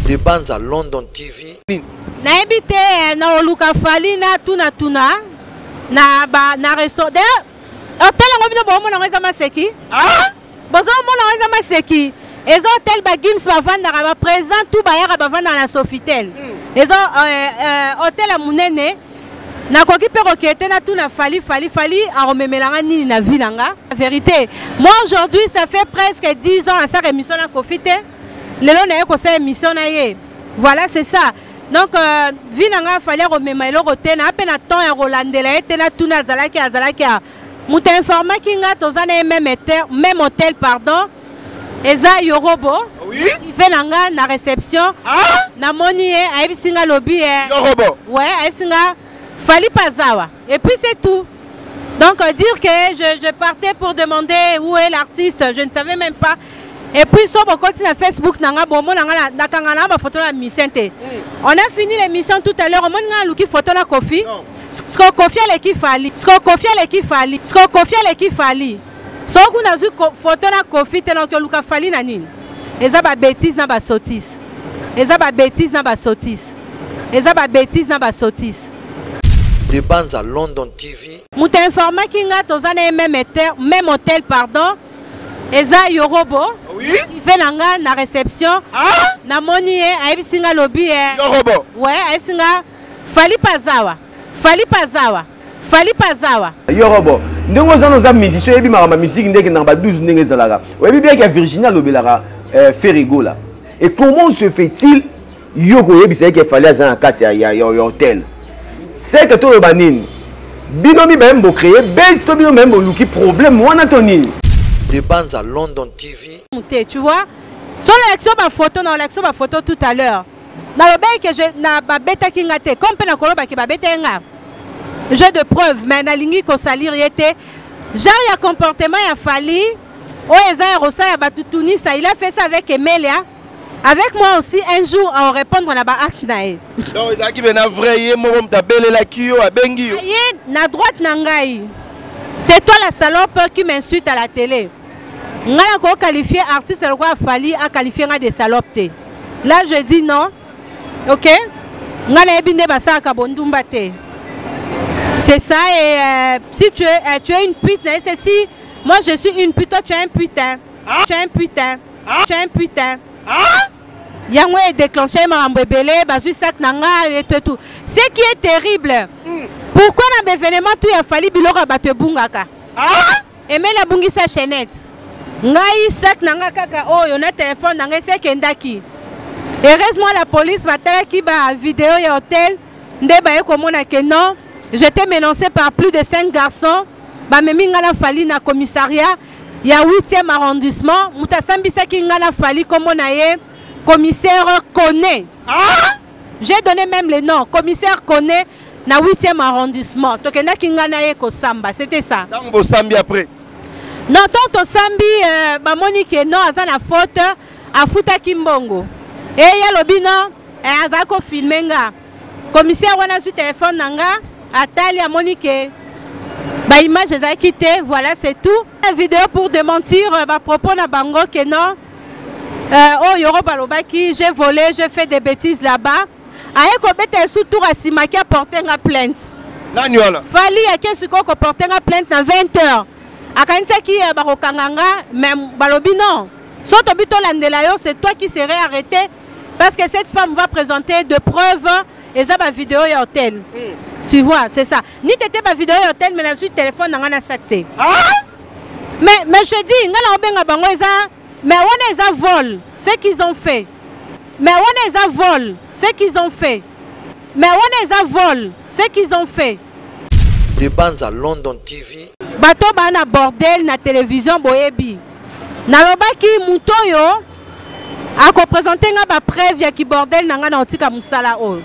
De Banza London TV. Nayebi te eh, na oluka Fally na tuna tuna na ba na restaurant. D'ailleurs, hotel yango bino bomona yango eza maseki? Ah? Bozomona yango eza maseki? Eza hotel ba Gims bavandaka, ba président tout bayaka bavandaka na Sofitel. Eza hotel ya monene. Nakoki mpe kokende te natuna Fally, Fally, Fally akomemela nga nini na vie na nga. Vérité, moi aujourd'hui ça fait presque 10 ans nasala émission na Koffi te. Lelo naye kosala émission na ye. Voilà, c'est ça. Donc vie na nga Fally akomema eloko te, na pe na temps ya kolandela ye te, natuna azalaki, azalaki a moto informaki nga toza na ye même hôtel, même hôtel pardon. Eza Yorobo. Oui. Ve na nga na réception. Ah? Namoni ye ayebisi nga lobi ye. Yorobo. Ouais, ayebisi nga Fally Pazawa. Et puis c'est tout. Donc dire que je partais pour demander où est l'artiste, je ne savais même pas. Et puis so bokoti na Facebook na nga bomo na nga na kanga na ba photo na musicien te. On a fini l'émission tout à l'heure, omoni nga luki photo na Koffi. Non. Sko Koffi aleki Fally. Sko Koffi aleki Fally. Sko Koffi aleki Fally. Soki nazwi photo na Koffi te, donc oluka Fally na nini? Eza ba bêtises na ba sottises. Eza ba bêtises na ba sottises. Eza ba bêtises na ba sottises. De Banza London TV. Moto informaki nga toza na ye même hôtel, même hôtel pardon. Eza Yorobo. Oui. Ve na nga na réception. Ah? Namoni ye ayebisi nga lobi ye. Yorobo. Ouais, ayebisi nga Fally Pazawa. Fally Pazawa. Fally Pazawa. Yorobo, ndenge oza na oza musicien, oyebi makambo ya musique ndenge na ba 12 ndenge ezalaka. Oyebi bien que Virginie alobelaka Ferre Gola. Et comment se fait-il yo koyebisa ye que Fally aza na kati ya hôtel? C'est que toloba nini? Bino mibale mbo créer base to bino mibale boluki problème wana to nini? De Banza London TV. Te, tu vois? Sur l'élection ba photo, na élection ba photo tout à l'heure. Na lobaki que je na babetaki nga te, comme pe na kolobaki babetaki nga. Jeu de preuve, mais nalingi kosalir ye te. Genre ya comportement ya Fally, oyo eza ya kosala bato tunisa, il a fait ça avec Emelia. Avec moi aussi, un jour, à répondre na ba acte na ye. Donc, ezalaki bena vrai, ye moko moto abelelaki yo, abengi yo. Ye, na droite na ngai. C'est toi la salope qui m'insulte à la télé. Nga na ko qualifier artiste lokola Fally a qualifier nga de salope te. Là, je dis non. Ok? Nga nayebi nde basalaka bondumba te. C'est ça, et si tu es une pute, c'est si moi je suis une pute, toi tu es un putain. Ah? Tu es un putain. Ah? Tu es un putain. Ah? Yango est déclenché makambo ebele, bazwi sac na nga et tout, et tout. Ce qui est terrible. Pourquoi na événement tout ya Fally biloko ya bato ebungaka? Ah? Emeli abungisa chaînette. Ngai sac na nga kaka oyo na téléphone na ngai sekendaki. Heureusement la police batalaki ba vidéo ya hôtel nde baye komona que non, j'étais menacé par plus de 5 garçons. Bamemi nga na Fally na commissariat ya 8e arrondissement. Moto asambisaki nga na Fally kombo na ye commissaire Koné. Ah? J'ai donné même le nom, commissaire Koné na 8e arrondissement. Tokendaki nga na ye kosamba, c'était ça. Tango bosambi après? Non, tant tosambi bamoni ke non, aza na faute, afutaki mbongo. Et ya lobi non, aza ko filmer nga. Commissaire wana azwi téléphone na nga, atali amoni ke ba image ezalaki te, voilà c'est tout. La vidéo pour démentir ba propos na bango ke non, oh Yorobo alobaki, j'ai volé, j'ai fait des bêtises là-bas. Aye kobeta esu tour asimaki aporter nga plainte. Nani wana? Fally ake sikoyo koporter nga plainte na 20 heures. Akanisaki bakokanga nga, mais balobi non. So tobi tolandela yo, c'est toi qui serais arrêté parce que cette femme va présenter de preuves eza ba vidéo ya hôtel. Tu vois, c'est ça. Ni tete ba vidéo ya hôtel, mais na suite téléphone na nga na sac te. Ah? Mais je dis, nga na obenga bango eza, mais wana eza vol, ce qu'ils ont fait. Mais wana eza vol, ce qu'ils ont fait. Mais wana eza vol, ce qu'ils ont fait. De Banza London TV. Bato ba na bordel na télévision boyebi. Nalobaki muto yo ako présenter nga ba preuve ya ki bordel na nga na otika musala oyo.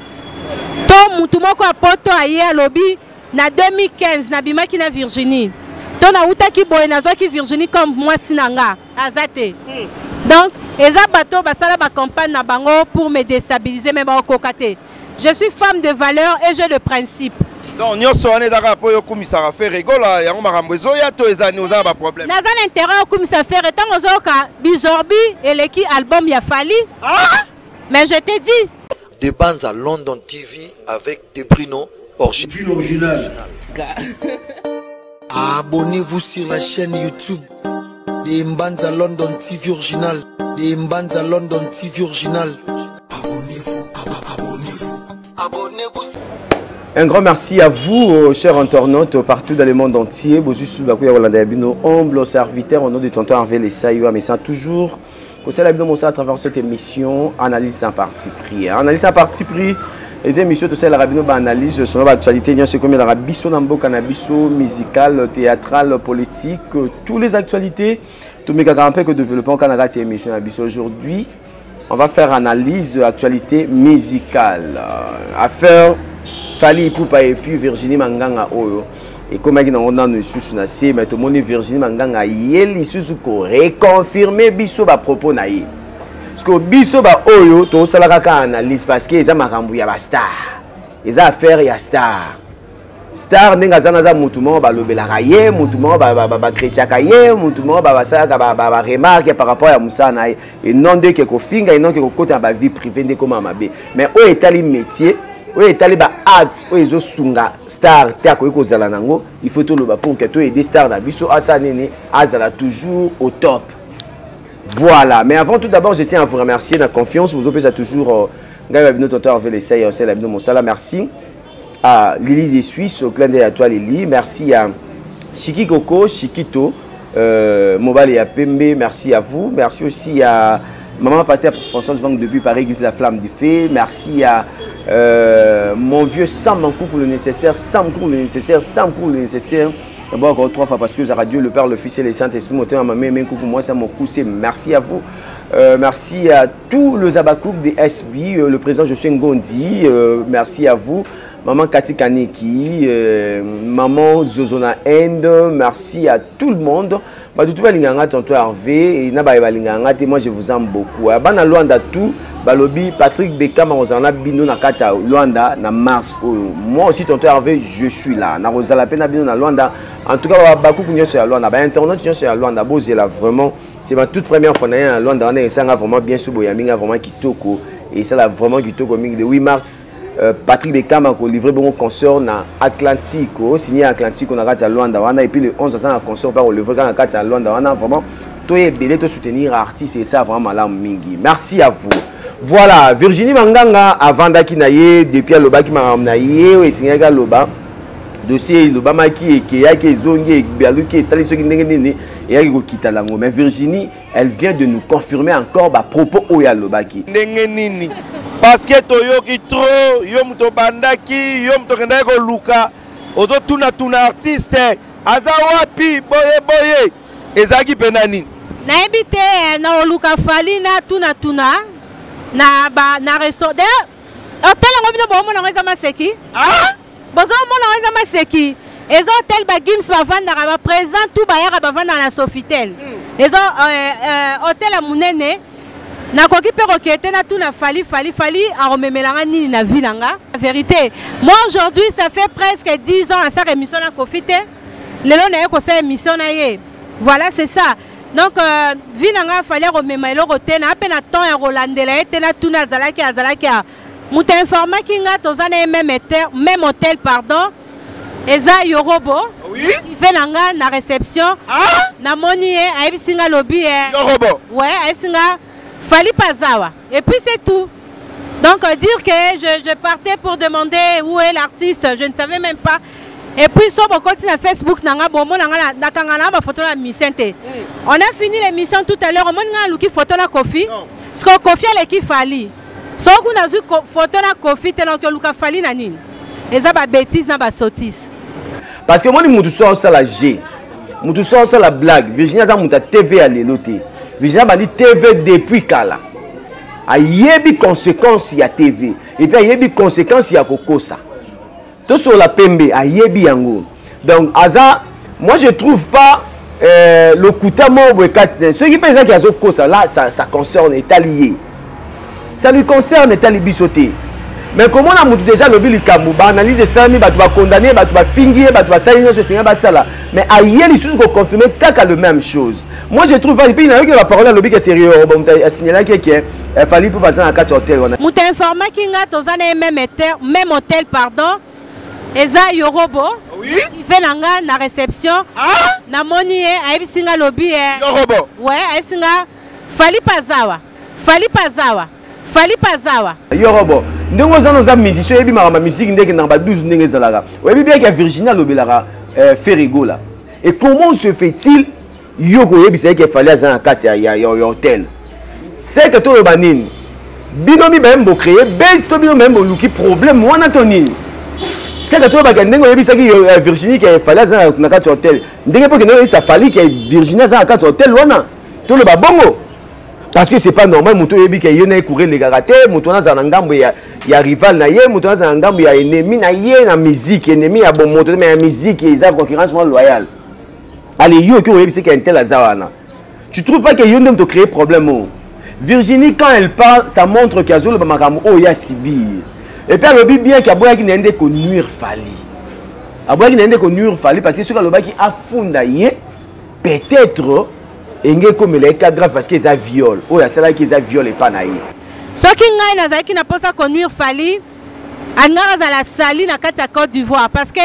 To mutu moko ya poto aye alobi na 2015 nabimaki na Virginie. To nautaki boye nazwaki Virginie comme mwasi na nga aza te. Donc eza bato basala ba campagne na bango pour me déstabiliser mais baokoka te. Je suis femme de valeur et j'ai de principe. Donc nyonso wana ezaka po yo kumisaka Ferre Gola yango makambo ezoya to eza ni oza na ba problème. Naza na intérêt okumisa Ferre ntango ozoyoka Bizorbi eleki album ya Fally. Ah? Mais je te dis. De Banza London TV avec Debrino Original. Abonnez-vous sur la chaîne YouTube de Mbanza London TV Original. De Mbanza London TV Original. Abonnez-vous, abonnez-vous, abonnez-vous. Un grand merci à vous, chers internautes, partout dans le monde entier. Bozusu Bakuya Rolanda Yabino, humble serviteur au nom de tonton Hervé Lessaïwa, mais ça toujours. Kosala bino mosala à travers cette émission Analyse sans parti pris. Analyse sans parti pris, les émissions de celle rabino ba analyse sur l'actualité nyonso comme la biso na mboka na biso musical, théâtral, politique, toutes les actualités. Tout mes gars que développons quand on a émission na biso aujourd'hui. On va faire analyse actualité musicale. Affaire Fally Ipupa et puis Virginie Manganga oyo. Et comme il y a un sous na se, mais tout le monde Virginie Manganga yeli sous ko reconfirmer biso ba propos na ye. Parce que biso ba oyo to sala kaka analyse parce que eza makambo ya ba star. Eza affaire ya star. Star ndenge aza naza mutu moko balobelaka ye, mutu moko ba critiquaka ye, mutu moko ba basalaka ba remarque par rapport ya mosala na ye. Et non nde ke kofinga, et non ke kokota na ba vie privée nde koma mabe. Mais oyo etali métier, oyo etali ba acte oyo ezosunga star te akoki kozala nango, il faut toloba pour que to aider star na biso asala nini, azala toujours au top. Voilà, mais avant tout d'abord, je tiens à vous remercier de la confiance. Vous opposez toujours Ngai Babino Tonton Hervé Lessaï, Osel Abino Mosala. Merci à Lily des Suisses, au clin d'œil à toi Lily. Merci à Chiki Coco, Chiquito, Mobile et à Pembe, merci à vous. Merci aussi à Maman Pasteur Françoise Vang depuis Paris, Église la Flamme du Feu. Merci à mon vieux Sam Mankou pour le nécessaire, Sam pour le nécessaire, Sam pour le nécessaire. D'abord encore 3 fois parce que Zara Dieu, le Père, le Fils et le Saint-Esprit, mon Dieu, ma mère, mon coucou, moi, ça m'a poussé. Merci à vous. Merci à tous les Abakouk des SB, le président Josué Ngondi, merci à vous. Maman Cathy Kaneki, maman Zozona Inde, merci à tout le monde. Bah, tout le monde, tonton Hervé, et na ba balinganga te, moi je vous aime beaucoup. Bana Luanda tout, balobi Patrick Beckham, Rosana Bino na kati ya Luanda na mars oyo. Moi aussi tonton Hervé, je suis là. Na Rosala pe na Bino na Luanda. En tout cas, ba bakuku nyonso ya Luanda, ba internaute nyonso ya Luanda, bozela vraiment. C'est ma toute première fois na Luanda, on est ça vraiment bien sous boyaminga vraiment kitoko et ça là vraiment kitoko mingi le 8 mars. Patrick Beckham a livré bon concert na Atlantique, signé Atlantique on a kati ya Luanda wana et puis le 11 ça concert par livré na kati ya Luanda wana vraiment to ebele to soutenir artiste et ça vraiment malamu mingi. Merci à vous. Voilà, Virginie Manganga avandaki na ye depuis alobaki makambo na ye oyo esengaki aloba. Dossier elobamaki ekeyaki ezongi ebaluki esali soki ndenge nini eyaki kokita nango. Mais Virginie, elle vient de nous confirmer encore ba propos oyo alobaki. Ndenge nini? Parce que toyoki trop, yo moto bandaki, yo moto kendaki koluka, ozotuna tuna artiste, aza wapi, boye boye. Ezalaki pe na nini? Nayebi te, na oluka Fally na tuna tuna na ba na ressort. D'ailleurs, hôtel yango bino bomona ngo eza maseki? Ah? Bozomona ngo eza maseki? Eza hôtel ba Gims bavandaka, ba présent tout bayaka bavandaka na Sofitel. Eza hôtel ya monene. Nakoki mpe kokende te na tuna Fally, Fally, Fally akomemelanga nini na vie na nga? La vérité, moi aujourd'hui ça fait presque 10 ans asaka émission na Koffi te. Lelo naye kosala émission na ye. Voilà, c'est ça. Donc vie na nga Fally akomema eloko te, na pe na temps ya kolandela ye te na tuna azalaki, azalaki ya moto informaki nga toza na ye même hôtel, même hôtel pardon. Eza Yorobo. Oui. Ve na nga na réception. Ah? Namoni ye, ayebisi nga lobi ye. Yorobo. Ouais, ayebisi nga Fally Pazawa. Et puis c'est tout. Donc dire que je partais pour demander où est l'artiste, je ne savais même pas. Et puis so bokoti na Facebook na nga bomo na nga na kanga na ba photo na mission te. On a fini l'émission tout à l'heure, omoni nga luki photo na Koffi. Non. Parce que Koffi aleki Fally. So kuna zu photo na Koffi te donc luka Fally na nini? Eza ba bêtise na ba sottise. Parce que moi mutu so sala G. Mutu so sala blague. Virginie aza mutu TV ya lelo te. Virginie bandi TV depuis kala. Ayebi conséquence ya TV et puis ayebi conséquence ya kokosa. Tout sur la pembe ayebi yango. Donc aza moi je trouve pas le kuta moko kati. Ceux qui pensent qu'il y a kosa là ça concerne etalié. Ça lui concerne etali bisoté. Mais komona motu déjà alobi likambo, baanalyse esalami, bato bakondane, bato bafingi ye, bato basali nyonso esenga basala, mais aye lisusu koconfirme kaka le même chose. Moi je trouve pas. Epuis nayoki baparole, alobi ke sérieux, moto asignalaki ke Fally mpo baza na kati ya hotel wana. Moto informaki nga toza na ye même même hôtel, pardon, eza Yorobo. Oui. Ive na nga na réception. Ah? Namoni ye, ayebisi nga, lobi ye. Yorobo. Ouais, ayebisi nga Fally Pazawa, Fally Pazawa, Fally Pazawa. Yorobo, ndenge oza na oza musicien, oyebi makambo ya musique ndenge ekendaka, ba 12 ndenge ezalaka. Oyebi bien ke Virginie alobelaka Ferre Gola. Et comment se fait-il yo koyebisa ye ke Fally aza na kati ya hôtel? C'est que toloba nini? Bino mibale bocréer base to bino mibale boluki problème wana to nini? C'est que tolobaka ndenge oyebisaki Virginie ke Fally aza na kati ya hôtel, ndenge mpo kende oyebisa Fally ke Virginie aza na kati ya hôtel wana, toloba bongo? Parce que c'est pas normal. Moto oyebi ke ye na ye courant elekaka te, moto wana azala na ngambo ya rival na ye, moto wana azala na ngambo ya ennemi na ye na musique, ennemi ya bomoto, mais ya musique eza concurrence mwa loyale. Ale, yo oki oyebisi ke un tel aza wana, tu trouves pas que yo nde moto créer problème oyo? Virginie, quand elle parle, ça montre ke azoloba makambo oyo ya sibir. Et puis alobi bien ke aboyaki na ye nde konuire Fally, aboyaki na ye nde konuire Fally, parce que soki alobaki afunda ye, peut-être enge ekomela ye cas grave, parce que eza viol oyo asalaki, eza viol epa na ye. Soki ngai nazalaki na mposa konuire Fally, alingaka azala sali na kati ya Côte d'Ivoire, parce que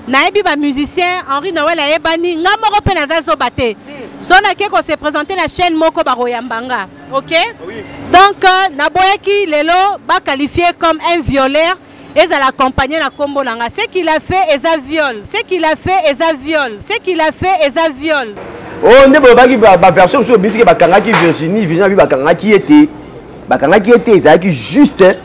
nayebi bamusicien Henri Noel ayebani. Nga moko mpe naza zoba te. So nake kose présenter na chaîne moko, bakoyamba nga, ok? Oui. Donc naboyaki lelo baqualifie comme un violeur, ezala accompagné na nkombo na nga. Ce qu'il a fait eza viol, ce qu'il a fait eza viol, ce qu'il a fait eza viol. Oyo nde bolobaki, baversion mosusu obisiki bakangaki Virginie. Virginie abi bakangaki ye te, bakangaki ye te, ezalaki juste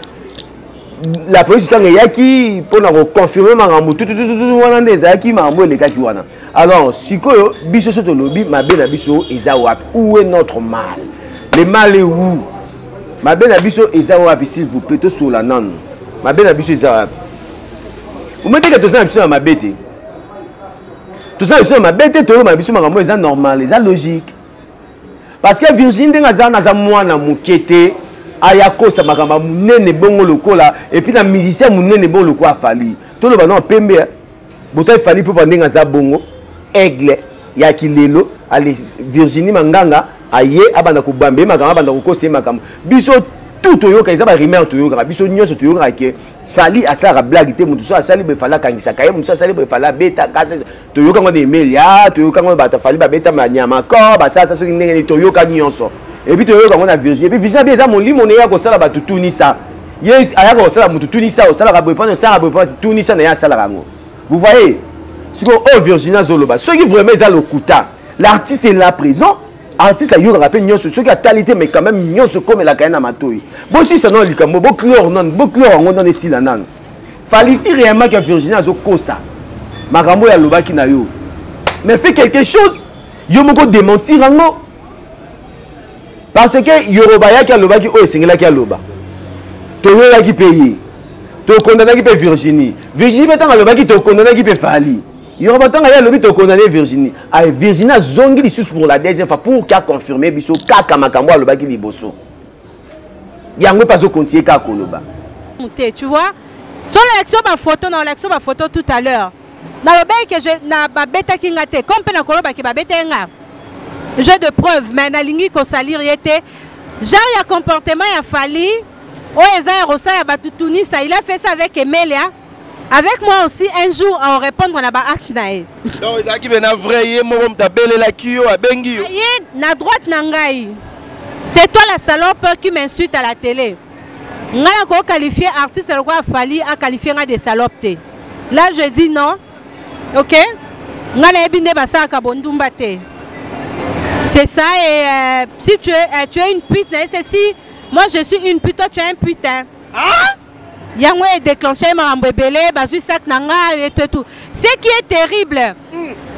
la police ntango eyaki mpona koconfirme makambo tutututu wana, nde ezalaki makambo elekaki wana. Alors sikoyo biso so tolobi mabe na biso eza wapi? Où est notre mal? Le mal est où? Mabe na biso eza wapi? S'il vous plaît, tosola nanu, mabe na biso eza wapi? Ometeke toza na biso na mabe te, toza na biso na mabe te. Toloba na biso makambo eza normal, eza logique, parce que Virginie ndenge aza wana, aza mwana moke te aya kosa makambo ya monene bongo lokola, et puis na musicien monene bongo lokola Fally. Toloba na pembe botali Fally mpo ndenge aza bongo, aigle ya kilelo. Ale, Virginie Manganga aye abanda kobamba ye makambo, abanda kokosa ye makambo. Biso tout toyoka, eza barumeur toyokaka, biso nyonso toyokaka ke Fally asalaka blague te. Moto so asali boye, Fally akangisaka ye. Moto so asali boye, Fally abetaka. Toyoka ngo na Emelia, toyoka ngo bato Fally babeta banyama kor basalasa soki ndenge nini, toyoka nyonso. Et puis toyoka ngo na Virginie. Et puis Virginie abi eza molimo na ye ya kosala bato tunisa. Ye ayaka kosala motu tunisa, osalaka boye mpona osalaka boye mpona tunisa na ye, asalaka yango. Vous voyez sikoyo oyo Virginie azoloba, soki vraiment eza lokuta, l'artiste est là présent. Artiste ayokaka mpe nyonso, soki atali te, mais quand même nyonso ekomelaka ye na matoi. Bosisa nano likambo, boclore nano, boclore yango nano, esila nano. Fally, si réellement ke Virginie azokosa makambo oyo alobaki na yo, mais fait quelque chose, yo moko démentir yango, parce que Yoroba ayaki, alobaki oyo esengelaki aloba, toyoyaki mpe ye, tokondanaki mpe Virginie. Virginie mpe ntango alobaki, tokondanaki mpe Fally. Yoroba ntango ye alobi, tokondane Virginie. Ay, Virginie azongi lisusu pour la deuxième fois pour ka confirmer biso kaka makambo alobaki liboso. Yango mpe azokontinue kaka koloba. Te, tu vois, so nalakisi yo bafoto, na olakisi yo bafoto tout à l'heure. Nalobaki ke na babetaki nga te, comme mpe nakolobaki babetaki nga, jeu de preuve, mais nalingi kosalir ye te. Genre ya comportement ya Fally oyo eza ya kosala bato tunisa, il a fait ça avec Emelia, avec moi aussi. Un jour aorépondre na baacte na ye. Donc ezalaki mpe vrai, ye moko moto abelelaki yo, abengi yo? Ye na droite na ngai: «C'est toi la salope qui m'insulte à la télé.» Ngai nakoqualifie artiste lokola Fally aqualifie ngai de salope te. Là je dis non, ok, ngai nayebi nde basalaka bondumba te. C'est ça. Et si tu es une pute na ye, c'est si moi je suis une pute, toi tu es un putain. Ah? Yango edéclenche makambo ebele, bazwi sac na ngai et tout, tout. Ce qui est terrible,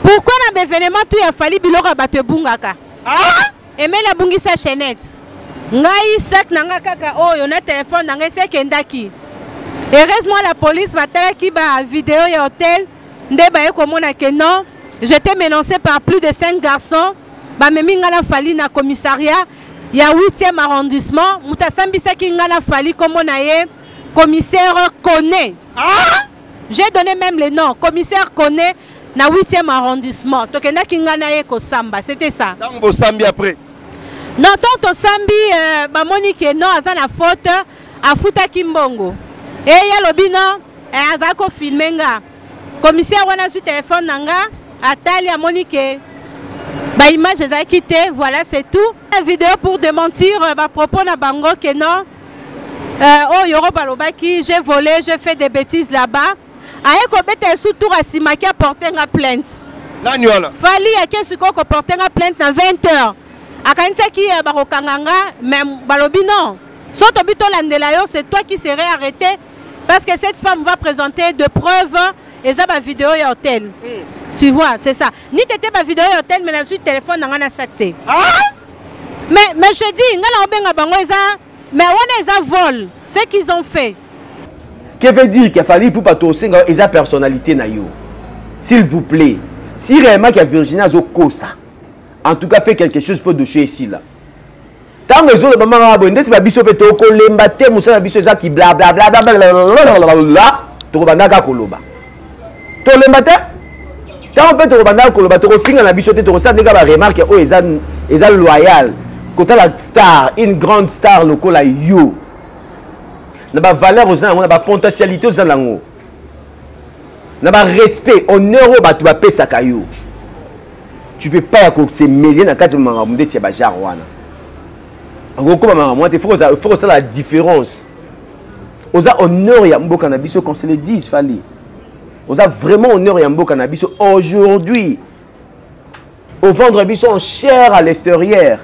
pourquoi na baévénement tout ya Fally, biloko ya bato ebungaka? Ah? Emeli abungisa chaînette, ngai sac na ngai kaka oyo na telefone na ngai esi ekendaki. Heureusement la police batalaki bavideo ya hotel, nde baye komona ke non, j'étais menacé par plus de 5 garçons. Bamemi ngai na Fally na commissariat ya 8e arrondissement. Moto asambisaki ngai na Fally, nkombo na ye Commissaire Kone. Ah! J'ai donné même le nom. Commissaire Kone na 8e arrondissement. Tokendaki nga na ye kosamba, c'était ça. Tango bosambi après. Non, tant tosambi euh, bamoni ke non aza na faute, afutaki mbongo. Et ye alobi non, eh, azalaki kofilme nga. Commissaire wana azwi telefone na nga, atali amoni ke ba image ezalaki te, voilà c'est tout. Vidéo pour démentir euh, ba propos na bango ke non euh, oyo Yorobo alobaki, j'ai volé, j'ai fait des bêtises là-bas. Aye kobeta esu tour asimaki aporte nga plainte. Nani wana? Fally ake sikoyo koporte nga plainte na 20 heures. Akanisaki euh, bakokanga nga, mais balobi non. So tobi tolandela yo, c'est toi qui serais arrêté parce que cette femme va présenter de preuves eza ba vidéo ya hôtel. Mm. Tu vois, c'est ça. Ni tete ba vidéo ya hôtel mais nazwi téléphone na nga na sac te. Ah? Mais je dis, nga na obenga bango eza mais wana eza vol, ce qu'ils ont fait. Que veut dire qu'il fallait pour bato osenga eza personnalité na yo. S'il vous plaît, si réellement qu'il y a Virginie azokosa, en tout cas fait quelque chose pour dossier ici là. Tango ezoloba manga boye ndeti ba biso pe tokolemba te mosala na biso eza ki bla bla bla bla bla tokobanda kaka koloba. Tolemba te. Tango pe tokobanda koloba tokofinga na biso te tokosala ndenge ba remarque oyo eza eza loyal kotala star une grande star lokola yo na ba valeur oza nango na ba potentialité oza nango na ba respect honneur oyo bato bapesaka yo tu peux pas ya ko se mêler na kati ya makambo ndeti ya ba genre wana okokoma makambo wana te faut kosala la différence oza honneur ya mboka na biso qu'on se le dise Fally oza vraiment honneur ya mboka na biso aujourd'hui ovendre biso en cher à l'extérieur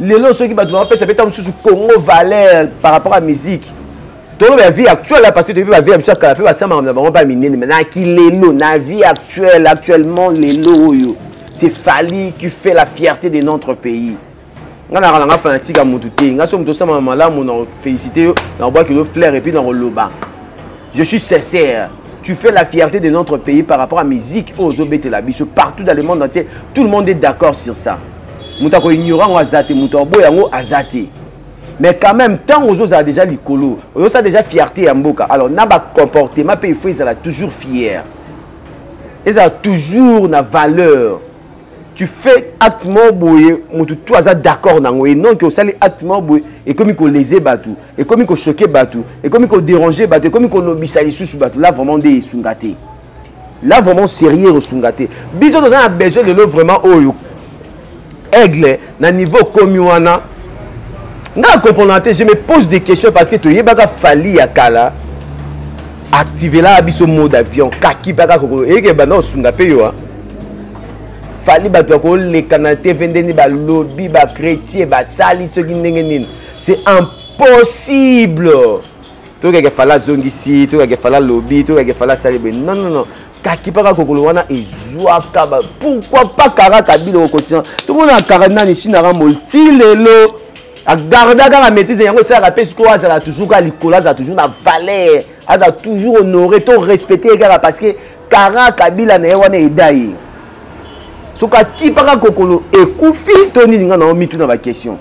lelo soki bato bapesa mpe ntango mosusu congo valeur par rapport à musique toloba ya vie actuelle parce que toyebi ba vie ya biso ya kala mpe basamaka na bango mpe ya minene mais na kilelo na vie actuelle actuellement lelo oyo c'est Fally qui fait la fierté de notre pays nga naka nanga fanatique ya motu te nga so moto osamaka malamu na félicité yo na kobwaki yo fleur et puis na koloba je suis sincère tu fais la fierté de notre pays par rapport à musique oyo ozobetela biso partout dans le monde entier tout le monde est d'accord sur ça moto akoignore yango aza te moto aboya yango aza te mais quand même ntango ozozala déjà likolo ozosala déjà fierté ya mboka alors na bacomportement mpe il faut ezala toujours fier ezala toujours na valeur tu fais acte moko boye moto tout aza d'accord nango et non ke osali acte moko boye ekomi kolese bato ekomi kochoke bato ekomi kodérange bato ekomi kolobisa lisusu bato là vraiment nde esunga te là vraiment sérieux osunga te biso toza na besoin lelo vraiment oyo aigle na niveau okomi wana nga comprendre te je me pose des questions parce que toyebaka Fally ya kala activelaka biso mode avion kaki mpaka kokolo eyeke banda osunga mpe yo Fally bato ya koleka na tv ndeni balobi bachrétien basali soki ndenge nini c'est impossible tokeke Fally azongisi tokeke Fally alobi tokeke Fally asali boye non non non kaki mpaka kokolo wana ezwaka ba pourquoi pas kara kabila okotina tomona kara nani sinaka molti lelo agarda kaka maîtrise yango esalaka mpe sikoyo azala toujours kaka likolo azala toujours na valeur azala toujours honoré to respecte ye kaka parce que kara kabila na ye wana eda ye soki akipaka kokolo ekufi to nini nga na omituna baquestion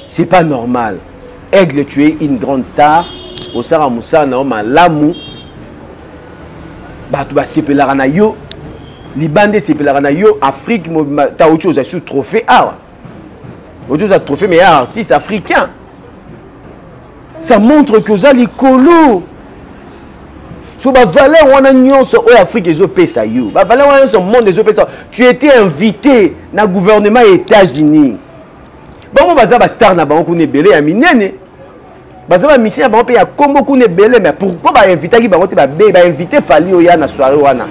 c'est pas normal aigle tu es une grande star osala mosala na yo malamu bato basepelaka na yo libanda esepelaka na yo afrique mobimba ta outi ozwa sur trophée awa outi ozwa trophée meilleur artiste africain ça montre que oza likolo so bavaleur wana nyonso oyo afrique ezopesa yo bavaleur wana nyonso monde ezopesa tu étais invité na gouvernement ya états-unis bango baza bastar na bango kuna ebele ya minene baza bamisien na bango mpe ya kombo kuna ebele mais pourquoi bainvitaki bango te babe bainvite Fally oya na soirée wana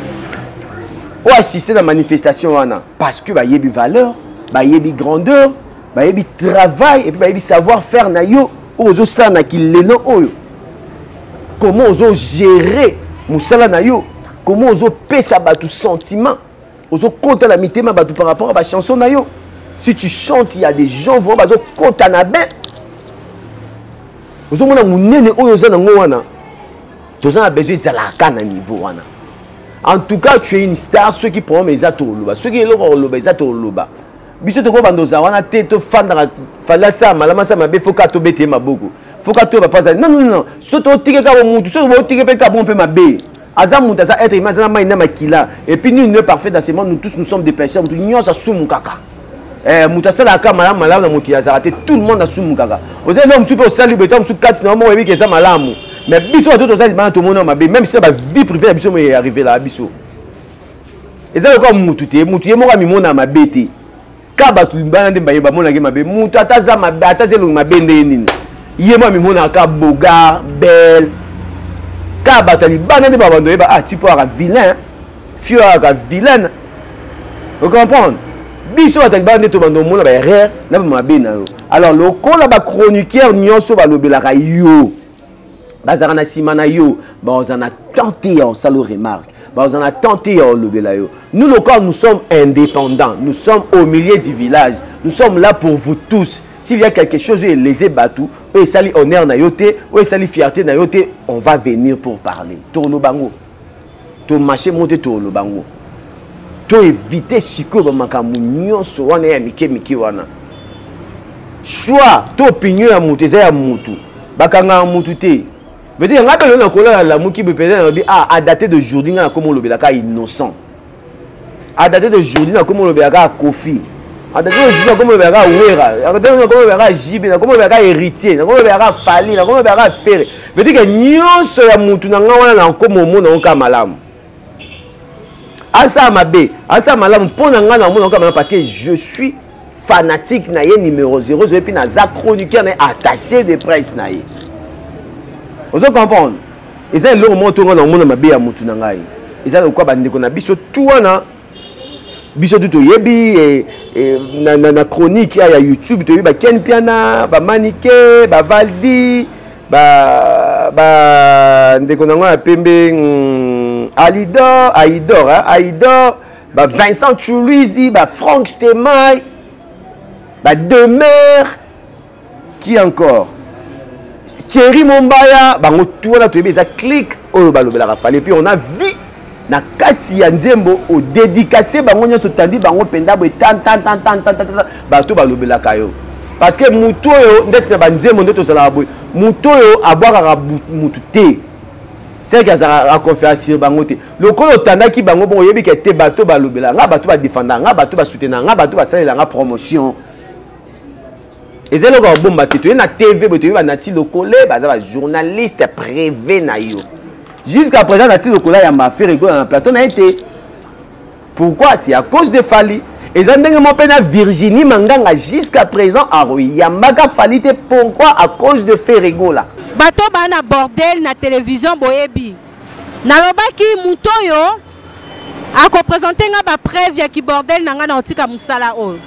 oyo assiste na manifestation wana parce que bayebi valeur bayebi grandeur bayebi travail et puis bayebi savoir faire na yo oyo ozosala na kilelo oyo comment ozogere mosala na yo comment ozopesa bato sentiment ozokota na mitema bato par rapport à bachanson na yo si tu chantes il y a des gens vraiment bazokota na bain ozomona monene oyo oza nango wana toza na besoin ezalaka na niveau wana en tout cas tu es une star soki problème eza toloba soki eloko koloba eza toloba biso tokobanda ozala wana te tofandaka Fally asala malamu asala mabe fo kaka tobete ye maboko. Foka toyeba mpo azali. Non, non, non, so totike kaka mutu, so botike mpe kaka bongo mpe mabe. Aza mutu, aza être humain, aza na mai na makila. Et puis nul n'est parfait dans ce monde, nous tous nous sommes des pécheurs. Mutu nyonso asumukaka. Eh, moto asalaka malamu malamu na mokili azalaka te, tout le monde asumukaka. Oza eloko mosusu mpe osali boye, ntango mosusu kati na yo moko oyebi ke eza malamu, mais biso bato toza libanda tomoni mabe, même si na bavie privée na biso moye arrivelaka biso. Eza lokola mutu te, mutu ye moko amimona mabe te, ka bato libanda nde baye bamonaki mabe. Mutu ata aza mabe, ata aza elongi mabe ndenge nini, ye moko amimonaka bogar belle, ka bato ya libanda nde babando oyeba, ah, tipo aka vilain, fio aka vilaine. Ocomprendre? Biso bato ya libanda nde tobanda omona baerreur na bamabe na yo. Alors lokola bachroniqueur nyonso balobelaka yo, bazalaka na nsima na yo, bazala na temps te ya kosala remarque, bazala na temps te ya kolobela yo. Nous lokola nous sommes indépendants, nous sommes au milieu du village, nous sommes là pour vous tous. S'il y a quelque chose oyo elese bato, oyo esali honneur na yo te, oyo esali fierté na yo te, on va venir pour parler. Tokoloba yango, tomarche mo te, tokoloba yango, toevite sikoyo bamakambo nyonso wana ya mike mike wana. Choix to opinion ya motu eza ya motu, bakangaka motu te. Veut dire nga mpe lelo nakolala lamuki boye mpenza, nalobi, ah, à dater d'aujourd'hui nga nakoma olobelaka Innocent, à dater d'aujourd'hui nakoma olobelaka Kofi, à dater d'aujourd'hui nakoma olobelaka Wera, à dater nakoma olobelaka JB, nakoma olobelaka Héritier, nakoma olobelaka Fally, nakoma olobelaka Ferre. Veut dire que nyonso ya motu na nga wana nakoma omona yango kaka malamu. Asala mabe, asala malamu, mpo na ngai namona yango kaka malamu, parce que je suis fanatique na ye numéro 0 0, epuis naza chroniqueur na ye, attaché de presse na ye. Ozo comprendre? Eza eloko moko to ngai naomona mabe ya motu na ngai eza lokola bandeko na biso tu wana, biso tu toyebi na chronique ya YouTube, toyebi baken Piana, bamanike, bavaldi, bandeko na ngai ya pembe, Alidor, Aidor, hein, Aidor, ba Vincent Chuluizi, ba Franck Stemay, ba Demer, qui encore, Thierry Mombaya, bango tout wana toyebi eza clique oyo balobelaka Fally. Et puis on a vu na kati ya nzembo odédicace bango nyonso, tandi bango mpenza boye tan tan tan tan tan tan tan, bato balobelaka yo. Parce que motu oyo ndeti na banzembo nde tozalaka boye, motu oyo abwakaka motu te, seke azalaka aconférence bango te. Lokola otandaki bango bongo, oyebi ke te bato balobela nga, bato badefenda nga, bato basoutenaka nga, bato basalela nga promotion, eza eloko ya kobomba te. Toye na TV boye, toyebi banati Lokole baza bajournaliste privé na yo. Jusqu'à présent Nati Lokola yamba Ferre Gola na plateau na ye te. Pourquoi? C'est à cause de Fally. Eza ndenge moko mpe na Virginie Manganga, jusqu'à présent aroyambaka Fally te. Pourquoi? À cause de Ferre Gola. Bato baa na bordel na télévision, boyebi nalobaki moto oyo akopresente nga bapreuve ya kibordel na nga na kotika mosala oyo.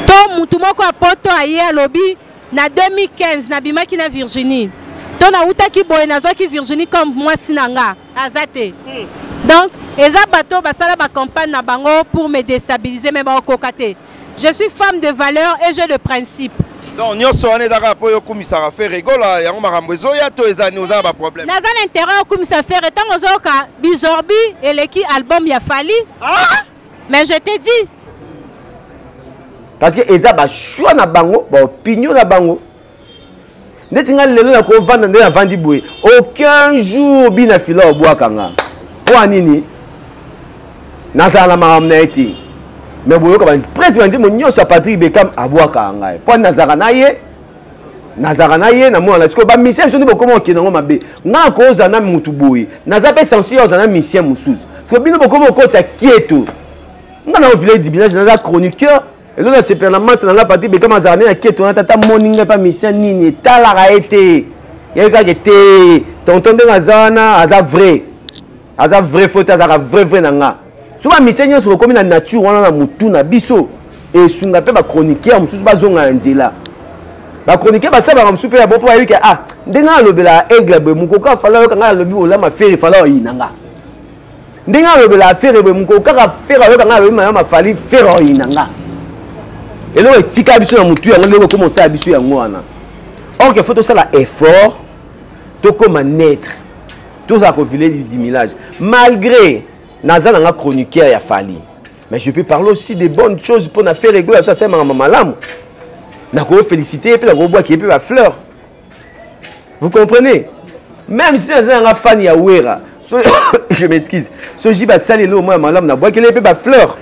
To mutu moko ya poto aye alobi na 2015 nabimaki na Virginie, to nawutaki boye nazwaki Virginie comme mwasi na nga, aza te. Donc eza bato basala bacampagne na bango pour me déstabiliser, mais baokoka te. Je suis femme de valeur et j'ai de principe. Donc nyonso wana eza kaka mpo oyo okumisaka Ferre Gola, yango makambo ezoya to eza nini? Oza na baproblème? Naza na intérêt okumisa Ferre ntango ozoyoka Bizorbi eleki album ya Fally. Ah! Mais je te dis, parce que eza bachoix na bango, baopinion na bango. Ndeti nga lelo nakovanda nde navandi boye, aucun jour bina fila obwaka nga mpo ya nini, nazala na makambo na ye te. Mais boyoka presque banzembo nyonso ya Patrick Bekam abwakaka ngai mpo nazalaka na ye, nazalaka na ye namona. Sikoyo bamisien biso nde bokoma okende yango mabe. Ngai nakozala na mutu boye, naza mpe sensible ozala na misien mosusu. Sikoyo bino bokoma okotisa kieto. Ngai na village du village, naza chroniqueur, eloko nasepela na masa na ngai Patrick Bekam azala nde na kieto wana. Tata moni ngai mpa misien nini etalaka ye te, ye kaka te tonton ndenge aza wana, aza vrai, aza vrai fo te, azalaka vrai vrai na nga. So bamisien nyonso bokomi na nature wana na motu na biso, esunga mpe bachroniqueur mosusu bazonga na nzela. Bachroniqueur basalaka mosusu mpe ya bo mpo bayebi ke, ah, ndenge alobela Aigle boye, mokoka Fally ayoka ngai alobi olama Ferre, Fally oyina nga. Ndenge alobela Ferre boye, mokoko kaka Ferre ayoka ngai alobi mayama Fally, Ferre oyina nga. Eloko etika biso na motu yango, eloko ekoma osala biso yango wana. Or que faut tosala effort, tokóma neutre, tozala kovile du village. Malgré naza nanga chroniqueur ya Fally, mais je peux parler aussi de bonnes choses mpo na Ferre Gola. So asalemaka malamu, nakoki féliciter ye mpe, nakobwaki ye mpe bafleur. Vous comprenez? Même si naza nanga fan ya Wera, so, je m'excuse, so JB asali eloko moko ya malamu nabwakeli ye mpe ba fleur.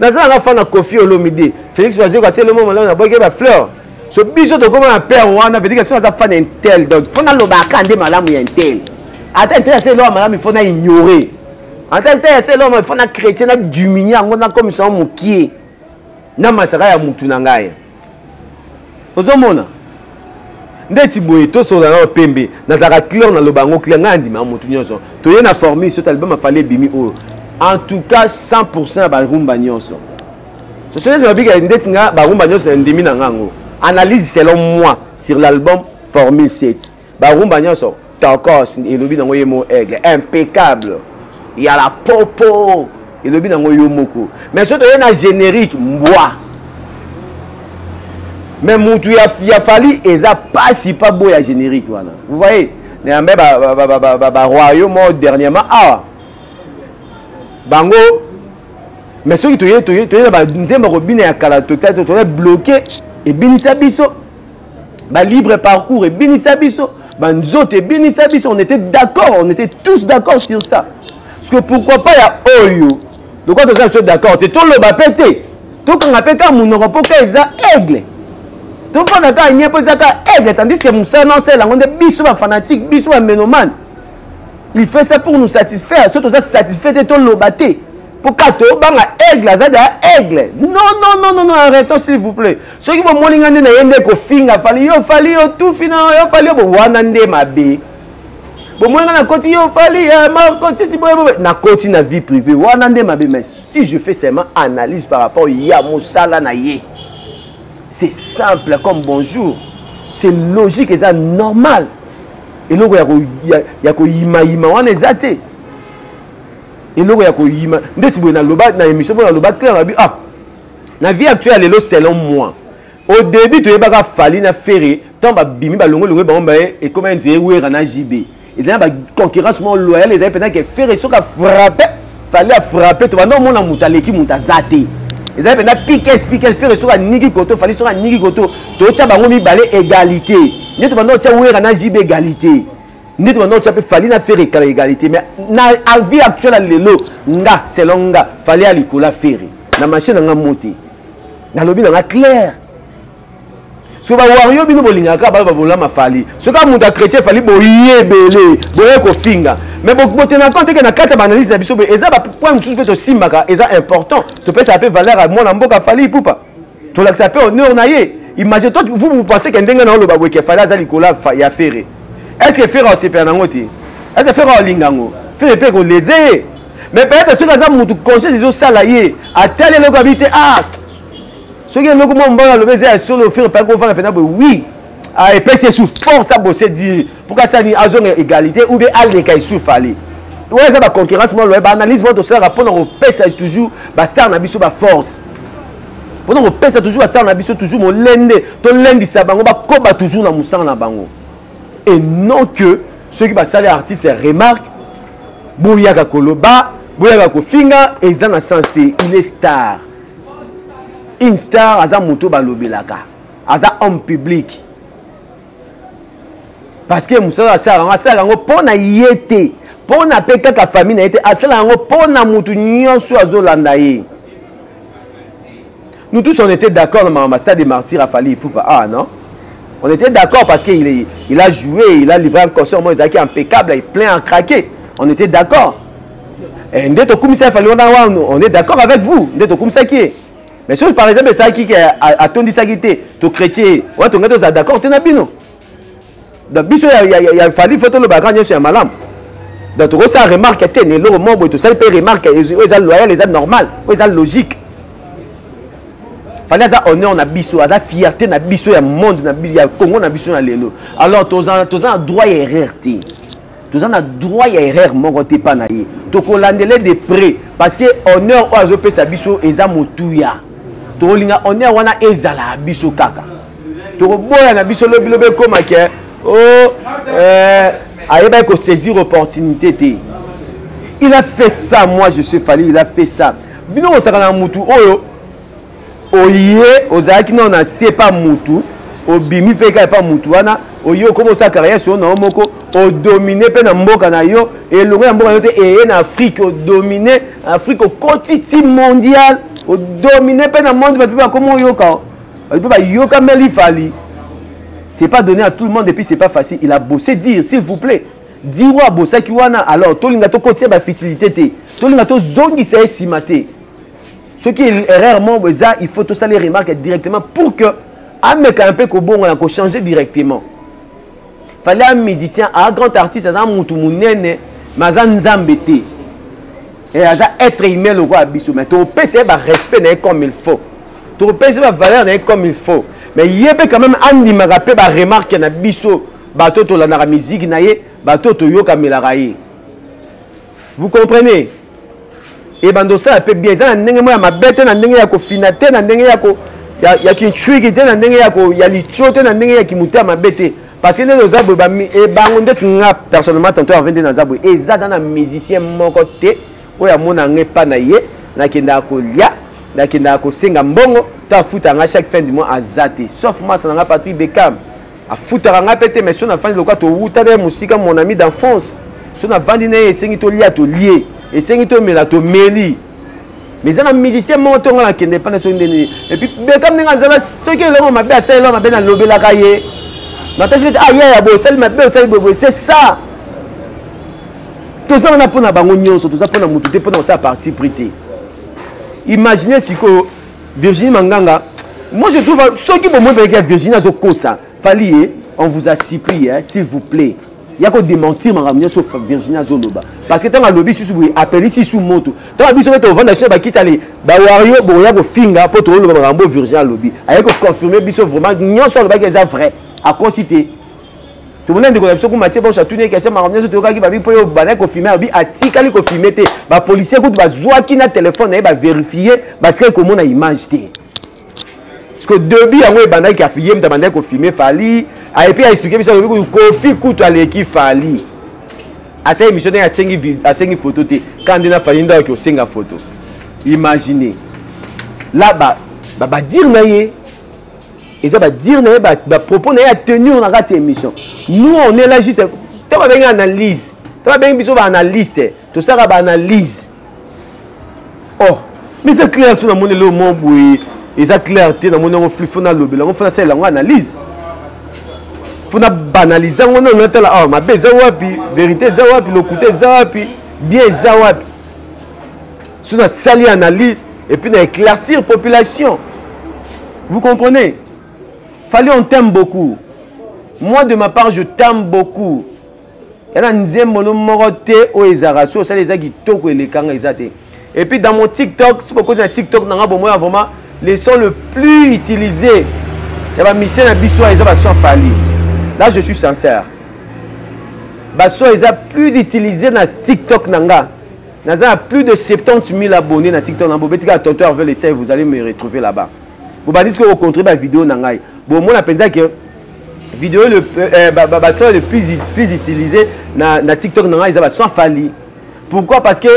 Naza nanga fan ya Koffi Olomide, Félix Wazekwa asali eloko moko ya malamu nabwakeli ye ba fleur. So biso tokoma na père wana, veut dire que so aza fan ya intel, donc faut nalobaka nde malamu ya intel. Ata intel asali eloko ya malamu, il faut na ignorer. Ata intel asali eloko ya malamu, il faut na chrétien na diminuer yango, nakomisa yango mokie. Na masaka ya mutu na ngai. Ozomona ndeti boye tosolola nao pembe, nazalaka clair, naloba yango clair, ngai andima motu nyonso. Toye na formule soki album afali ebimi oyo, en tout cas 100% ya barumba nyonso soso nyonso babika ndeti nga barumba nyonso na ndimi na ngango. Analyse selon moi sur l'album Formule 7, barumba nyonso tokos, elobi nango ye mo aigle impeccable ya la popo, elobi nango yo moko. Mais soki toye na générique mbwa, mais mutu ya, ya Fally eza pasi pa boya générique wana. Vous voyez, nayambe ba royaume moko dernièrement awa bango. Mais soki toye toye toye na banzembo kobina ya kala, toye toye bloqué ebinisa biso ba libre parcours ebinisa biso banzoto ebinisa biso. On était d'accord, on était tous d'accord sur ça. Parce que pourquoi pas ya oyo lokola toza biso d'accord te, toloba mpe te, tokanga mpe kaka monoko mpo ka eza aigle, tofanda kaka nye mpo eza kaka aigle, tandis que mosala na osala yango nde biso bafanatique, biso bamélomane, il fait ça pour nous satisfaire. Soki toza satisfait te, toloba te mpo kaka tobanga aigle aza deya aigle. Non, non, non, non, non, arrêtons s'il vous plaît. Soki bomoni nga nde na ye nde kofinga Fally, yo Fally yo tufi na yo Fally yo bo wana nde mabe. Bomoni nga nakoti yo Fally ya Marco sisi boye boye, nakoti na vie privée wana nde mabe. Mais si je fais seulement analyse par rapport ya mosala na ye, c'est simple comme bonjour, c'est logique, eza normal. Eloko ya koyimayima wana eza te. Eloko ya koyima ndeti boye, naloba na émission mpo naloba clair, nabi ah na vie actuelle lelo, selon moi, au début toyebaka Fally na Ferre, ntango babimi balongolongo bango baye, ekoma nzeye Wera na JB, ezali na baconcurrence moko loyale, ezali mpenza ke Ferre soki afrappe, Fally afrappe, tobanda omona moto aleki moto aza te. Ezali mpenza piquet piquet, Ferre soki aniki koto, Fally soki aniki koto, totya bango mibale égalité. Nde tobanda otya Wera na JB égalité, nde tobanda otya mpe Fally na Ferre ekala égalité. Mais na vie actuelle ya lelo, nga selon nga, Fally ya likolo Ferre na marché na nga mo te, nalobi na nga clair. So bawario bino bolingaka bayo babolama Fally, soki moto ya chrétien Fally boyebele boye kofinga, mais botena compte ke na kati ya baanalyse na biso boye eza bapoint mosusu mpe tosimbaka, eza important topesaka mpe valeur ya mwana mboka Fally Ipupa, tolakisa mpe honneur na ye. Imagine toi, vous vous pensez ke ndenge na oloba boye ke Fally aza likolo ya Ferre, est ce que Ferre aosepela nango te? Est ce que Ferre aolinga yango? Ferre mpe koleze ye. Mais peut-être soki aza motu conscience ezosala ye, atali eloko abi te, ah soki eloko mwa mobali alobi eza ya solo, Ferre mpe kovanda mpena boye, oui, ah, epesi ye su force abose dire pour asali azonga égalité ou bien aleka esu Fally. Oyo eza baconcurrence mwa loye, baanalyse mwa tosalaka mpona kopesa toujours bastar na biso baforce, mpona kopesa toujours bastar na biso toujours molende, tolendisa bango bakoba toujours na mosala na bango. Et non que soki basali artiste remarque, boyaka koloba, boyaka kofinga, eza na sens te. Il est star, une star aza moto balobelaka, aza homme public, parce que mosala asalaka yango, asalaka yango mpo na ye te, mpo na mpe kaka famille na ye te, asalaka yango mpo na motu nyonso azolanda ye. Nous tous, on était d'accord dans ma stade des martyrs à Fally Ipupa. Ah non, on était d'accord parce qu'il est, il a joué, il a livré un concert moi qui est impeccable et plein à craquer. On était d'accord. Et nde tokumisa Fally wana, on est d'accord avec vous, nde tokumisaki ye. Mais soki par exemple esalaki ke atondisaki te, tochrétien wana, tongai tozala d'accord te na bino. Donc biso ya Fally, faut tolobaka nyonso ya malamu. Donc tokosala remarque te na eloko moko boye, tosali mpe remarque oyo eza loyal, eza normal, oyo eza logique. Fally aza honneur na biso, aza fierté na biso ya monde na biso, ya Congo na biso na lelo. Alors toza na droit ya erreur te, toza na droit ya erreur moko te mpa na ye. Tokolandele de près parce que honneur oyo azopesa biso eza motuya, tokolinga honneur wana ezala ya biso kaka. Tokoboya na biso lobilobi ekóma ke o ayebaki kosaisir opportunité te. Il a fait ça, moi je suis Fally, il a fait ça. Bino kosaka na mutu oyo oye ozalaki nano na se pa mutu. Obimi mpe kaka epa mutu wana, oye okoma osala carrière solo na yo moko, odomine mpe na mboka na yo, elongo ya mboka na yo te, eye na Afrique, odomine Afrique, okoti ti mondial, odomine mpe na monde, bato mpe bakoma oyoka, bato mpe bayokameli Fally. C'est pas donné à tout le monde et puis c'est pas facile. Il a bossé dire, s'il vous plaît. Dire oyo abosaki wana, alors tolinga tokotia ba futilité te, tolinga tozongisa ye nsima te. Soki erreur moko eza, il faut tosala remarque directement pour que ameka un peu kobongola, kochanger directement. Fallait un musicien, un grand artiste, aza mutu munene, mais aza nzambe te. Et aza être humain lokola biso, mais topesa ye ba respect na ye comme il faut. Topesa ba valeur na ye comme il faut. Mais ye pe quand même andimaka pe ba remarque na biso, bato tolandaka musique na ye, bato toyokamelaka ye. Vous comprenez? Et bando sala pe bien, eza na ndenge moko ya mabe te, na ndenge ya kofina te, na ndenge ya ko ya kinchwiki te, na ndenge ya ko ya litio te, na ndenge ya kimute ya mabe te. Parce que ndenge oza boye, ba mi-, e bango ndeti nga personnellement tantôt Hervé nde naza boye, eza na musicien moko te oyo amona nga epa na ye, nakendaka kolia, nakendaka kosenga mbongo, to afuta nga chaque fin du mois aza te. Sauf masa na nga Patrick Beckham. Afutaka nga pe te, mais so nafandi lokola towuta na ye mosika, mon ami d'enfance, so navandi na ye esengi tolia tolie, esengi tomela tomeli. Mais eza na musicien moko to nga nakende epa na soki ndenge nini. Et puis Beckham ndenge azala, soki eloko mabe asali eloko mabe nalobelaka ye. Natasi ete, ah, yaya, boye osali mabe, osali boye, boye, c'est ça. Toza wana mpona bango nyonso, toza mpona motu te, mpona kosala parti pris te. Imaginez sikoyo Virginie Manganga, moi je trouve soki bomoi mpeleki ya Virginie azokosa Fally ye, on vous a supplie, hein, s'il vous plaît. Ya ko démentir makambo nyonso Virginie azoloba. Parce que ntango alobi susu boye, apelisi su moto. Ntango biso mpe tovanda biso bakisi ale ba wario boya kofinga mpo toloba makambo Virginie alobi. Aye ko confirmer biso vraiment nyonso alobaki eza vrai. Akosi te. Tomona ndeko na biso kuma tie bonso atuni question makambo nyonso toyokaki babi mpo yo bandaki kofilme, alobi atikali kofilme te. Ba policier kutu bazwaki na telefone na ye, ba vérifier, batikali komona image te. Parce que début yango ebandaki afi ye moto abandaki kofilme Fally, et puis a expliquer biso alobi kutu Koffi kutu aleki Fally. Asali émission ndenge asengi photo te, quand nde na Fally nde akoki kosenga photo. Imaginez. Là, ba dire na ye, eza ba dire na ye, ba propos na ye ya tenir na kati ya émission. Nous on est là juste, to ba bengi analyse, to ba bengi biso ba analyste, to saka ba analyse. Oh, mais c'est clair sur na moni le mot boye, eza clair te na moni ngo flou, faut na lobela ngo, faut na sala ngo analyse. Faut na banaliser ngo na tala, oh, mabe eza wapi, vérité eza wapi, lokuta eza wapi, bien eza wapi. Sur na sali analyse et puis na éclaircir population. Vous comprenez? Fally, on t'aime beaucoup. Moi de ma part, je t'aime beaucoup. Yana nzembo no moko te oyo ezalaka so osali eza kitoko elekanga eza te. Et puis dans mon TikTok, si beaucoup na TikTok nanga bo moi vraiment les sons le plus utilisés. Ya ba musiciens na biso eza ba son Fally. Là je suis sincère. Ba son eza plus utilisé na TikTok nanga. Naza plus de 70 000 abonnés na TikTok na bo betika tonton Hervé le Sey, vous allez me retrouver là-bas. Bo bandisi ko contrer ba vidéo na ngai. Bo mona penza que vidéo le ba, ba, ba son le plus, plus utilisé na TikTok na ngai eza ba son Fally. Pourquoi? Parce que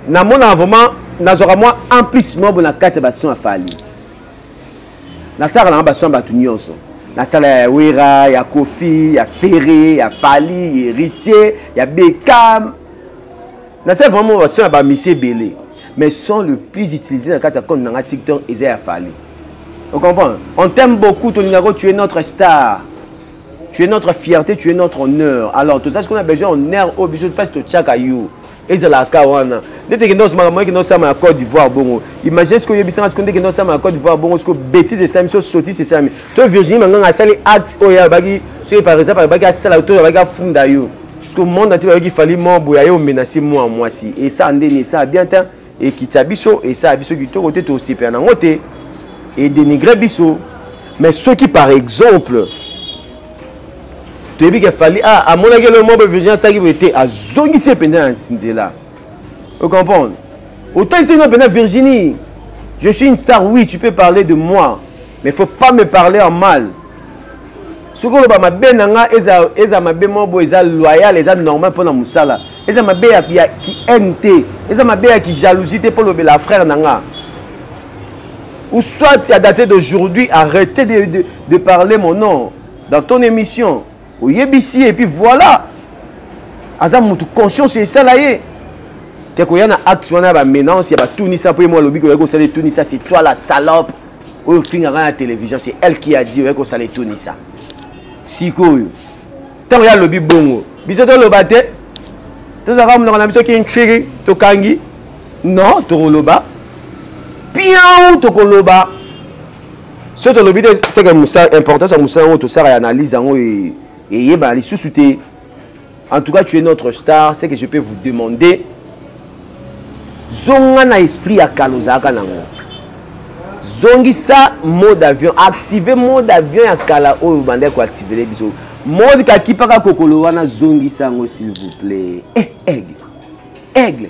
na mona vraiment nazwaka mwa en plus mwa bo na kati ya ba son Fally. Na sala na ba son ba nyonso. Na sala ya Wera, ya Koffi, ya Ferré, ya Fally, ya Héritier, ya Beckham. Na sala vraiment ba son ya ba monsieur belé. Mais son le plus utilisé na kati ya compte na TikTok eza ya Fally. Vous comprenez? On t'aime beaucoup, Tolingako, tu es notre star. Tu es notre fierté, tu es notre honneur. Alors, tout ça, ce qu'on a besoin, honneur, au bisou, parce que tu as yo. Et c'est la kawana. Dès que nous sommes à nous sommes à Côte d'Ivoire, bon. Imaginez ce que yebisa, ce qu'on dit que nous sommes à Côte d'Ivoire, bon, ce que bêtise et ça, ce sotti, c'est ça. Toi, Virginie, maintenant, a sali acte, oh, ya, bagi, ce par exemple, bagi, a sali, toi, bagi, a funda yo. Parce que le monde entier, bagi, fallait moi, boya, yo, menacer moi, moi, si. Et ça, ndeni, ça, bien, hein. Et qui t'a biso, et ça, biso, qui t'a côté, t'as aussi, puis, en côté. Et dénigrer biso. Mais ceux qui, par exemple, tu as vu qu'il fallait, ah, à mon avis, le mot Virginie, ça qui était à Zongissé pendant Nzela. Vous comprenez? Autant ici, non, pendant Virginie, je suis une star, oui, tu peux parler de moi, mais il ne faut pas me parler en mal. Ce que l'on ma benanga, eza, eza ma be mobo, eza loyal, eza normal pour la musala. Eza ma be ya ki haine te, eza ma be ya ki jalousie te pour le la frère nanga. Ou soit à dater d'aujourd'hui, arrêtez de, de, de parler mon nom dans ton émission. Oyebisi et puis voilà. Aza mutu conscience esala ye. Te koya na acte wana ba menace ya ba tunisa po ye mo alobi koya kosala tunisa c'est toi la salope. Oyo fingaka na télévision, c'est elle qui a dit oya kosala tunisa. Sikoyo ntango ye alobi bongo biso toloba te tozalaka monoko na biso kintriki tokangi non tokoloba piau tokoloba soki tolobi te seke importance ya mosala yango tosala ya analyse yango eyebana lisusu te. En tout cas, tu es notre star. Ce que je peux vous demander, zonga na esprit ya kala ozalaka nango, zongisa mode avion, active mode avion ya kala oyo obandaki koactivele biso, mode kakipaka kokolo wana, zongisa yango s'il vous plaît. Eh, aigle, aigle,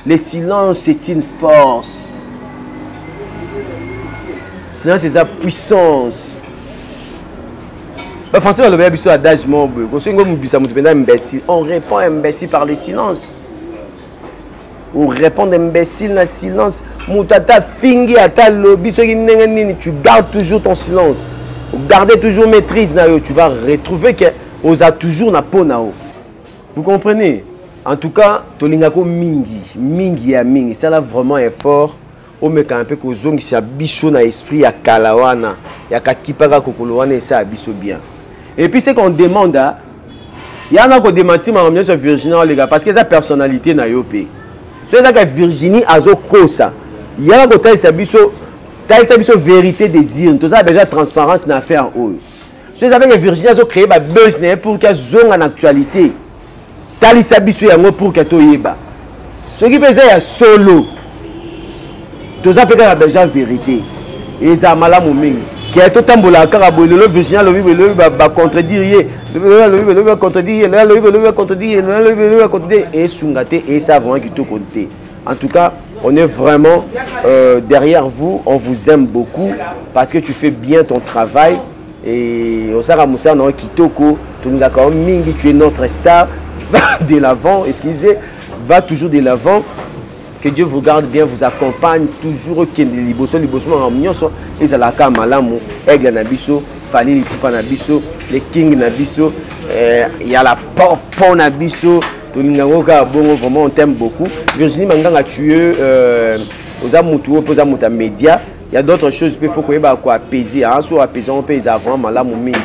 le silence, c'est une force. Silence eza puissance. Bafrançais balobela biso adage moko boye, kosoki omibisa moto mpenza imbécile, on répond imbécile par le silence. On répond imbécile na silence. Moto ata afingi, ata alobi soki ndenge nini, tu gardes toujours ton silence, garder toujours maîtrise na yo, tu vas retrouver que oza toujours na po na yo. Vous comprenez? En tout cas, tolingako mingi mingi ya mingi. Sala vraiment effort, omeka mpe kozongisa biso na esprit ya kala wana ya kakipaka kokolo wana, esala biso bien. Et puis ce qu'on demande, yana kodemanti makambo nyonso ya Virginie oleka, parce que eza personnalité na yo mpe. So ezaka Virginie azokosa, yaka kotalisa biso, talisa biso vérité des urnes. Tozala besoin ya transparence na affaire oyo. So eza mpe Virginie azocréer babuzz na ye pour ke azonga na actualité, talisa biso yango pour ke toyeba soki mpe eza ya solo. Toza mpe kaka besoin vérité, eza malamu mingi ke totambolaka kaka boye. Lelo Virginie alobi boye, lobi bacontredire ye, lelo alobi boye, lobi bacontredire ye, lelo alobi boye, lobi bacontredire ye, lelo alobi boye, lobi bacontredire ye. Esunga te, esa vraiment kitoko te. En tout cas, on est vraiment derrière vous, on vous aime beaucoup parce que tu fais bien ton travail et osaka mosala na yo kitoko, tolingaka yo mingi, tu es notre star. Va de l'avant, excusez, va toujours de l'avant. Que Dieu vous garde bien, vous accompagne toujours, okende liboso liboso, makambo nyonso ezalaka malamu. Aigle na biso, Fally Lipupa na biso, le king na biso, ya la popo na biso, tolingango kaka bongo. Vraiment, on t'aime beaucoup, Virginie Manganga. Tu es oza mutu oyo mpe oza moto ya média. Il y a d'autres choses mpe faut koyeba koapaiser, so apaiser yango mpe eza vraiment malamu mingi,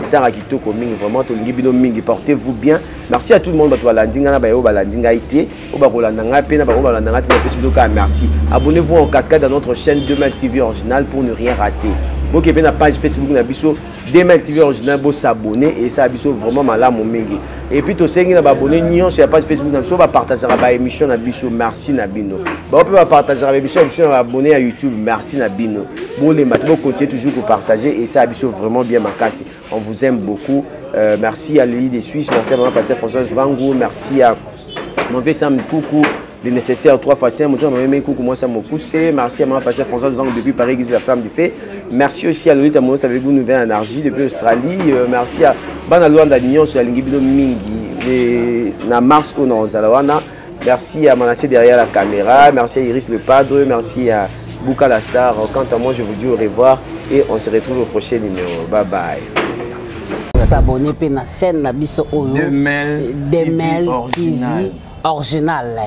esalaka kitoko mingi. Vraiment, tolingi bino mingi, portez-vous bien. Merci à tout le monde, bato balandi ngai na baye oyo balandi ngai te, oyo bakolanda ngai mpe na bango balanda ngai te, napesi bino kaka merci. Abonnez-vous en cascade à notre chaîne Demain TV Original pour ne rien rater. Boke mpe na page Facebook na biso Demain TV Original, bosabonner, esala biso vraiment malamu mingi. Et puis tosengi na baabonné nyonso ya page Facebook na biso bapartageaka baémission na biso, merci na bino. Bao mpe bapartageaka baémission na biso na baabonné ya YouTube, merci na bino. Bolemba te, bocontinue toujours kopartager, esala biso vraiment bien makasi. On vous aime beaucoup. Merci à Lily des Suisses, merci à maman pasteur Françoise Vangou, merci à mon vieux Sam Koukou, le nécessaire 3 fois 5, mon même Koukou, moi ça m'a poussé. Merci à maman pasteur Françoise Vangou depuis Paris, Guise la flamme du fait. Merci aussi à Lolita Monos avec vous, Nouvelle Énergie depuis Australie. Merci à Bana Luanda Nyon sur la Lingibido Mingi, et na Mars ou na Zalawana. Merci à Manassé derrière la caméra, merci à Iris le Padre, merci à Bouka la Star. Quant à moi, je vous dis au revoir et on se retrouve au prochain numéro. Bye bye. S'abonner pe na chaîne na biso oyo Demel Demel TV TV Original. Original.